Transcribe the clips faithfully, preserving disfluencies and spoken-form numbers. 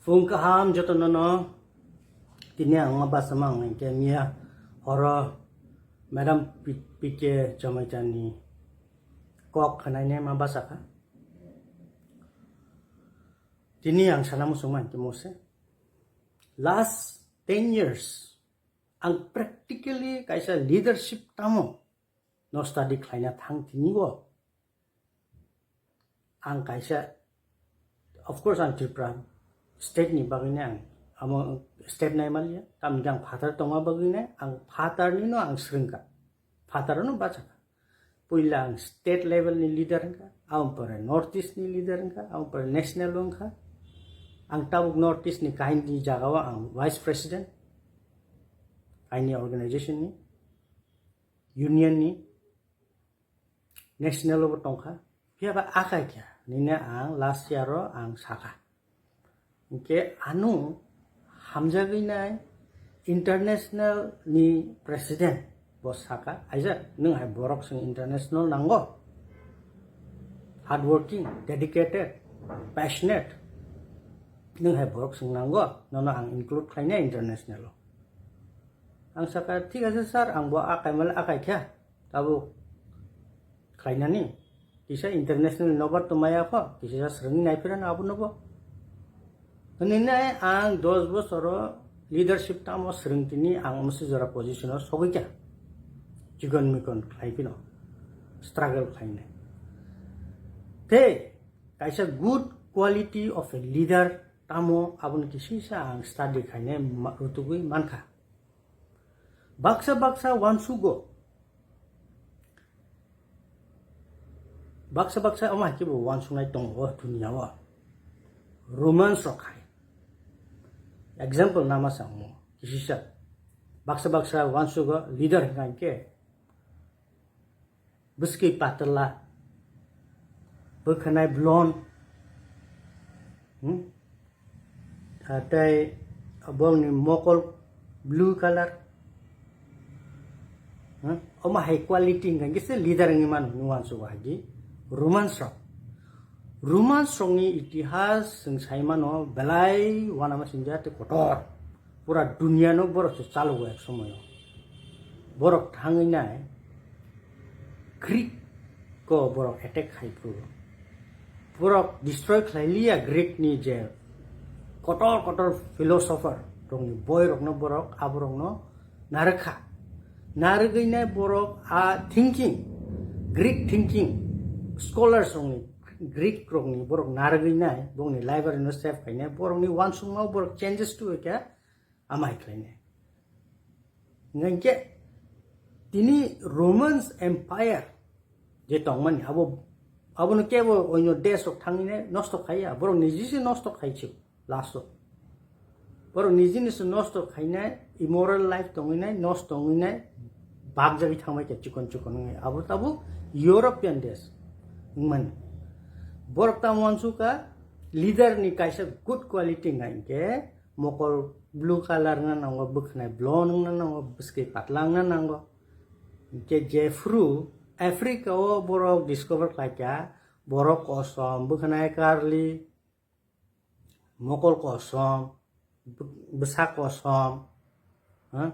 Phung kaham jotono no. Tini ang ma basa mang hingke miya horo Madam P-, P K Jamaitani kok khanaine ma basa kha. Tini ang sana musung man ke mose. Last ten years ang practically kaisa leadership tamo no study khlaina thang tini o. Ang kaisa, of course, ang Tripura state ni bagwi ne ang, amo state nai maliya, tamni ang phatar tongma bagwi ne ang phatar ni no ang srwngkha, phatar no bachakha. Puila ang state level ni leader wngkha, ang pore North East ni leader wngkha, ang pore national wngkha. Ang tabuk North East ni kain ni jaga o ang vice president, kain ni organization ni, union ni, national o bo tongkha, phiya ba akai kha, nini ang last year o ang sakha. Hingke ano hamjagwi nai international ni president bo sakha, aija nwng hai borok sing international nango, hardworking, dedicated, passionate, nwng hai borok sing nango, nono ang include khlainai international o. Ang sakha, thik ase sir, ang bo akai male akai kha. Tabuk khlainani, kisa international nobar to maya kho, kisa srwngni naipirano abono bo. Hwnwi nai ang dos bosoro leadership tamo srwngtini ang omsi jora position o sogwi kha. Chikon mikon khlai phino struggle khlainai. Tei kaisa good quality of a leader tamo aboni kisisa ang study khainai ma-, rutugwi mankha. Baksa baksa uansugo. Baksa baksa omo hai khe bo uansuknai tongo o duniya o. Romans rok hai. Example nama sa omo. Kisisa. Baksa baksa uansugo leader hingka hingke. Bwskwi patla, bwkhanai blonde, hmm? Ah, tei bongni mokol blue color, hmm? Omo hai quality hingka khe se leader wngwi mano, nuansu hagi Romans rok. Romans rokni itihas chwng sai mano, belai uanama sinjak tei kotor. Pura duniano borok se chalogo ek somoyo. Borok thangwi nai Greek ko borok attack khai phuru. Borok destroy khlai liya Greek ni je kotor kotor philosopher rokni boi rokno borok aborokno narwkha. Narwgwi nai borok a thinking, Greek thinking, scholars rokni, Greek rokni borok narwgwi nai, borokni library no save khainai, borokni uansukma borok changes to khe amai khlainai. Hingkhe tini Romans Empire je tongmani abo, abono kebo oino desh rok thangwi nai nosto khaiya, borok niji se nosto khai se last o. Borok nijini se nosto khainai, immoral life tongwi nai, nosto wngwi nai, bakjagwi thangbai khe chikon chikon wngwi. Abo tabuk European desh wngmani. Borok tamo uansukha leader ni kaisa good quality hingkha hinkhe mokol blue color wngna nango, bwkhanai blonde wngna nango, bwskwi patla wngna nango. Hinkhe jephru Africa o borok discover khlaikha, borok kosom, bwkhanai karli, mokol kosom, bw-, bwsa kosom, ha?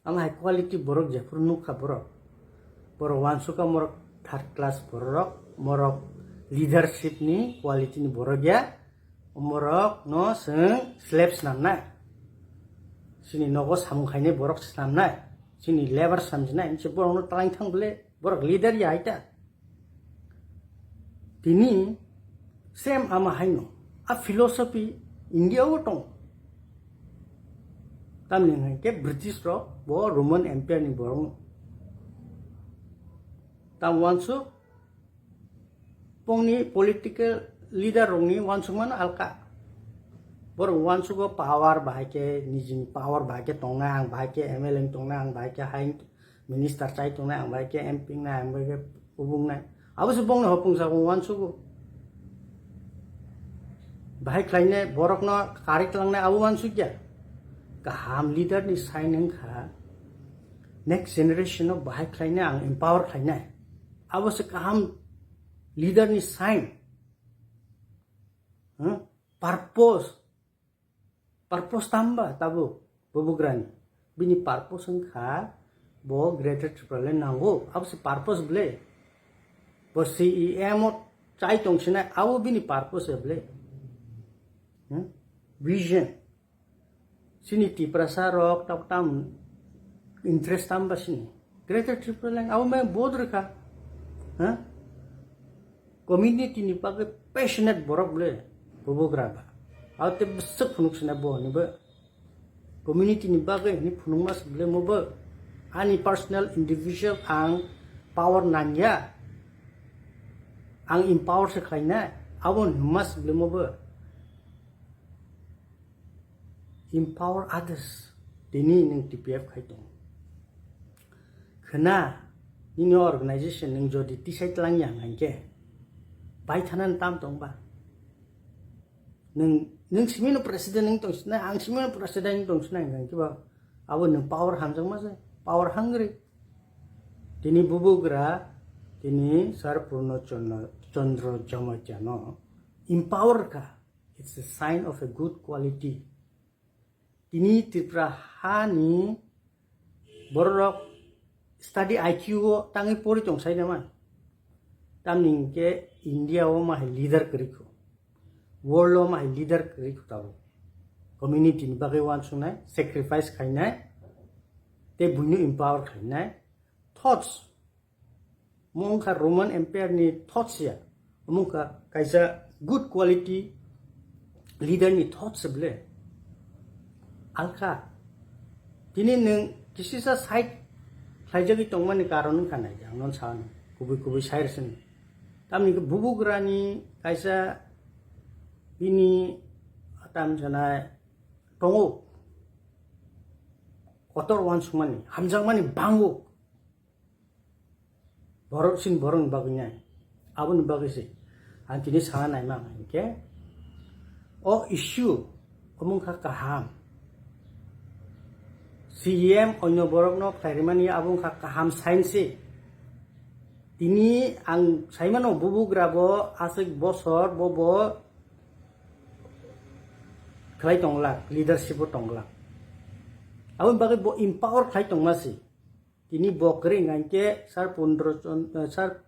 Ama hai quality borok jephru nukha borok. Borok uansukha morok third class borok, morok leadership ni quality ni borok ya, morok no chwng slave snamnai. Chini nogo samung khainai borok snamnai, chini labour samjinai, hinse borok no twlang thang bole, borok leader ya hai ta. Tini same ama haino. A philosophy India o tong. Tamni hwnkhe British rok bo Roman Empire ni borok no. Tam uansuk bongni political leader rokni uansukmano alka. Borok uansugo power bahai khe, nijini power bahai khe tongnai, ang bahai khe M L A wng tongnai, ang bahai khe hai minister chai tongnai, ang bahai khe M P wngnai, ang bahai khe kubungnai. Abo se bongni hopung sago uansugo. Bahai khlainai borokno kari tlangnai abo uansukya. Kaham leader ni sign wngkha next generation no bahai khlainai, ang empower khlainai. Abo se kaham leader ni sign. Hmm? Purpose. Purpose tamba tabuk bubugrani? Bini purpose wngkha bo Greater Tripura le nango. Abo se purpose ble. Bo C E M o chai tong sinai, abo bini purpose ble. Hmm? Vision. Sini Tiprasa rok tok tam interest tamba sini. Greater Tripura le abo me bod rwkha. Ha? Community ni bagwi passionate borok ble bubugra ba. Abo te bwswk phunuk sina bo ni bo. Community ni bagwi ni phunukma se ble mo bo. Ani personal individual ang power nangya. Ang empower se khlaina. Abo hwnma se ble mo bo. Empower others. Tini nwng T P F khai tongo. Khwna, nini organization nwng jodi tisai tlang ya hwnkhe, bai thanani tam tong ba? Nwng, nwng simi no president wng tong sinai, ang simi no president wng tong sinai hwnkhe ba, abo nwng power hamjakma se, power hungry. Tini bubugra, tini Sir Purno Chandra, Chandra Jamatia no empower kha. It's a sign of a good quality. Tini Tripura hani bororok study I Q o tangwi pori tong sai naman. Tamni hwnkhe India o ma hai leader kwrwi kho. World o ma hai leader kwrwi kho tabuk. Community ni bagwi uansuknai, sacrifice khainai, tei buino empower khainai. Thoughts. Omo wngkha Roman Empire ni thoughts ya. Omo wngkha kaisa good quality leader ni thoughts ble. Alkha. Tini nwng kisisa side khlaijagwi tongmani karon wngkha nai, ang non sano. Kubui kubui sai rwsini. Tamni khe bubugrani kaisa bini tam sanai tongo. Kotor uansukmani, hamjakmani bango. Borok sin borokni bagwi nai. Aboni bagwi se ang tini sana naima hwnkhe, o issue omo wngkha kaham. C E M onyo borokno khlairimani abo wngkha kaham sign se. Tini ang saimano bubugra bo aswk bosor bo bo khlai tonglak, leadership o tonglak. Aboni bagwi bo empower khlai tongma se. Tini bo kwrwi hwnkhe Sir Pundro Chon-, eh, Sir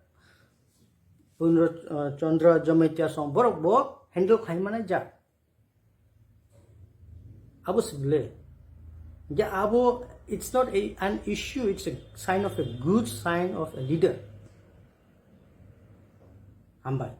Pundro, eh, Chandra Jamatia song borok bo handle khai mani jak. Abo se ble. Hwnkhe abo, it's not a, an issue, it's a sign of a good sign of a leader. Hambai.